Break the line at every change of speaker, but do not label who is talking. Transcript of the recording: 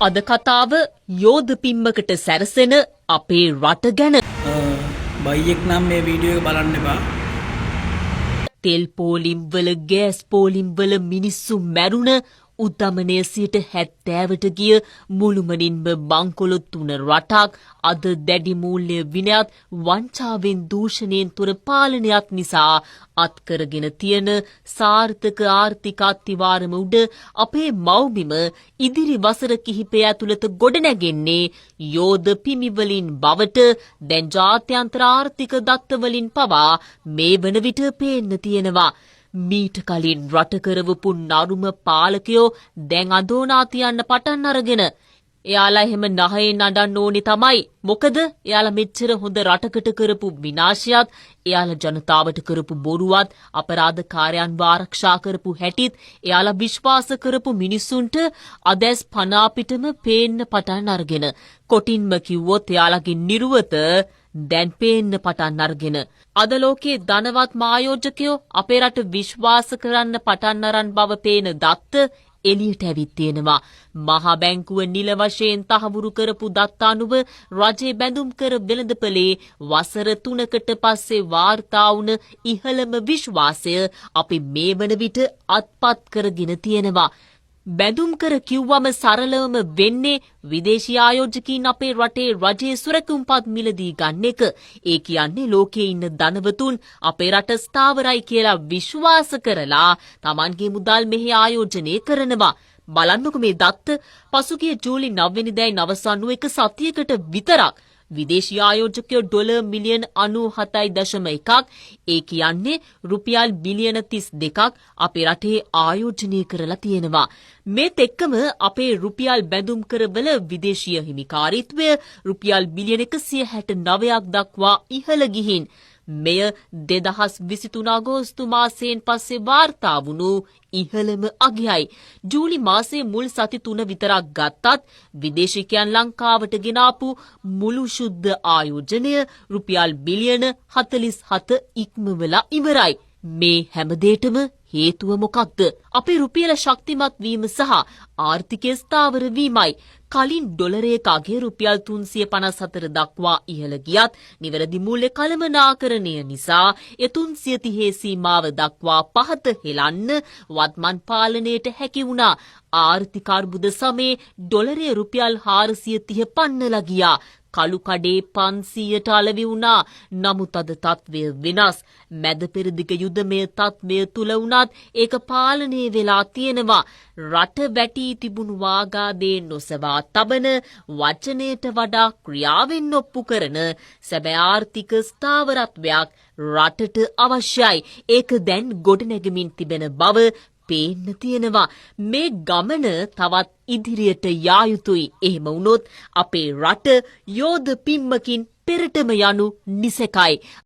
අද කතාව යෝධ පිම්මකට සැරසෙන අපේ රට ගැන.
බයියෙක් නම් මේ වීඩියෝ එක බලන්න එපා.
තෙල් පෝලිම් වල, ගෑස් පෝලිම් වල මිනිස්සු මැරුණ, උද්දමනය 70%ට ගිය, මුළුමනින්ම බංකොලොත් වුණ රටක් අද දැඩි මූල්‍ය විනයත් වංචාවෙන් දූෂණයෙන් තොර පාලනයක් නිසා අත්කරගෙන තියෙන සාර්ථක ආර්ථික අත්තිවාරම උඩ අපේ මව්බිම ඉදිරි වසර කිහිපය ඇතුළත ගොඩනැගෙන්නේ යෝධ පිමිවලින් බවට දැන් ජාත්‍යන්තර ආර්ථික දත්තවලින් පවා මේ වන විට පේන්න තියෙනවා. මීට කලින් රට කරවපු නරුම පාලකයෝ දැන් අදෝනා තියන්න පටන් අරගෙන. එයාලා එහෙම නහයෙන් අඬන්න ඕනි තමයි. මොකද එයාලා මෙච්චර හොඳ රටකට කරපු විනාශයත්, එයාලා ජනතාවට කරපු බොරුවත්, අපරාධකාරයන්ව ආරක්ෂා කරපු හැටිත් එයාලා විශ්වාස කරපු මිනිස්සුන්ට අද ඇස් පනා පිටම පේන්න පටන් අරගෙන. කොටින්ම කිව්වොත් එයාලගේ නිරුවත දැන් පේන්න පටන් අරගෙන. අද ලෝකයේ ධනවත් ආයෝජකයෝ අපේ රට විශ්වාස කරන්න පටන් අරන් බව පේන දත්ත එළියට ඇවිත් තියෙනවා. මහා බැංකුව නිල වශයෙන් තහවුරු කරපු දත්ත අනුව රජයේ බැඳුම් කර වෙළඳපොලේ වසර 3කට පස්සේ වාර්තා වුණ ඉහළම විශ්වාසය අපි මේ වන විට අත්පත් කරගෙන තියෙනවා. බැඳුම් කර කිව්වම සරලවම වෙන්නේ විදේශී ආයෝජකයින් අපේ රටේ රජයේ සුරැකුම්පත් මිලදී ගන්න එක. ඒ කියන්නේ ලෝකයේ ඉන්න ධනවතුන් අපේ රට ස්ථාවරයි කියලා විශ්වාස කරලා තමන්ගේ මුදල් මෙහි ආයෝජනය කරනවා. බලන්නකො මේ දත්ත. පසුගිය ජූලි 9 වෙනිදායින් අවසන් වූ එක සතියකට විතරක් විදේශී ආයෝජකයෝ ඩොලර් මිලියන 97.1ක්, ඒ කියන්නේ රුපියල් බිලියන 32ක් අපේ රටේ ආයෝජනය කරලා තියෙනවා. මේත් එක්කම අපේ රුපියල් බැඳුම් කරවල විදේශීය හිමිකාරීත්වය රුපියල් බිලියන 169ක් දක්වා ඉහළ ගිහින් මෙය 2023 අගෝස්තු මාසයෙන් පස්සේ වාර්තා වුණු ඉහළම අගයයි. ජූලි මාසයේ මුල් සති 3 විතරක් ගත්තත් විදේශිකයන් ලංකාවට ගෙනාපු මුළු ශුද්ධ ආයෝජනය රුපියල් බිලියන 47 ඉක්මවලා ඉවරයි. මේ හැමදේටම හේතුව මොකක්ද? අපේ රුපියල ශක්තිමත් වීම සහ ආර්ථිකය ස්ථාවර වීමයි. කලින් ඩොලරයක අගය රුපියල් 354 දක්වා ඉහළ ගියත් නිවැරදි මූල්‍ය කළමනාකරණය නිසා එය 330 සීමාව දක්වා පහත හෙලන්න වත්මන් පාලනයට හැකි වුණා. ආර්ථික අර්බුද සමයේ ඩොලරය රුපියල් 430 පන්නලා ගියා. කළු කඩේ 500ට අලෙවි වුණා. නමුත් අද තත්ත්වය වෙනස්. මැද පෙරදිග යුදමය තත්ත්වය තුල වුණත් ඒක පාලනය වෙලා තියෙනවා. රට වැටී තිබුණු ආගාධේ නොසවා තබන, වචනයට වඩා ක්‍රියාවෙන් ඔප්පු කරන සැබෑ ආර්ථික ස්ථාවරත්වයක් රටට අවශ්‍යයි. ඒක දැන් ගොඩනැගෙමින් තිබෙන බව පේන්න තියෙනවා. මේ ගමන තවත් ඉදිරියට යා යුතුයි. එහෙම වුණොත් අපේ රට යෝධ පිම්මකින් පෙරටම යනු නිසැකයි.